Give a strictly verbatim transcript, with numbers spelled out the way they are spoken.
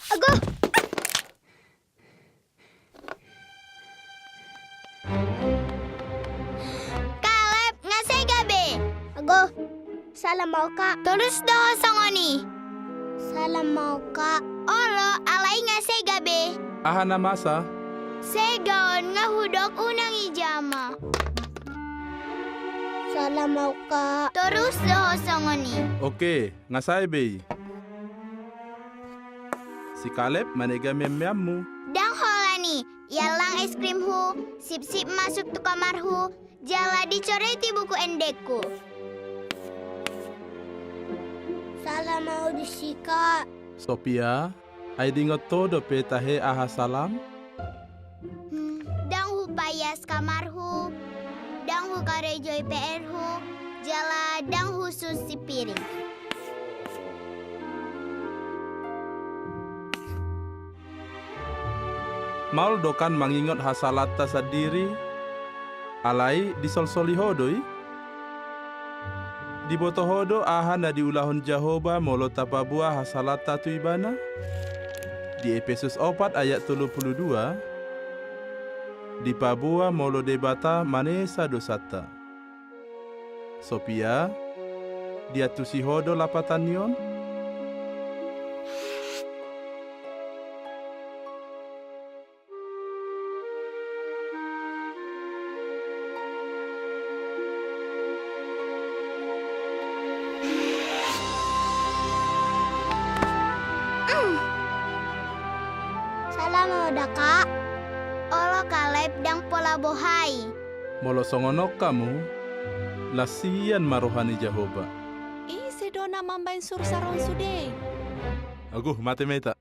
Ago! Kaleb, nga sega be? Ago, sala ma au, Kak. Torus do ho songon i. Sala ma au, Kak. Olo, alai nga sega be? Aha na masa? Sega on nga hudok unang i jama. Sala ma au, Kak. Torus do ho songon i. Oke, nga sae be i. Si Kaleb manega meammeammu. Ndang holan i, iallang es krimhu, sipsip masuk tu kamarhu, jala dicoret i buku endengku. Sala ma au disi, Kak. Sopia, ai diingot ho dope tahe aha salam? Hmm, ndang hupaias kamarhu, ndang hukarejoi P R-hu, jala ndang hususi piring. Maol do kan mangingot hasalanta sandiri, alai disolsoli ho do i? Diboto ho do aha na diulahon Jahowa molo tapaboa hasalanta tu Ibana? Di Epesus opat ayat tolu pulu dua, dipaboa molo Debata manesa dosanta. Sopia, diantusi ho do lapatan ni on? Sala ma au da, Kak. Olo Kaleb, ndang pola boha i. Molo songon on hamu, las hian ma roha ni Jahowa. Ise do na mambahen sursar on sude? Aguh, mate ma hita.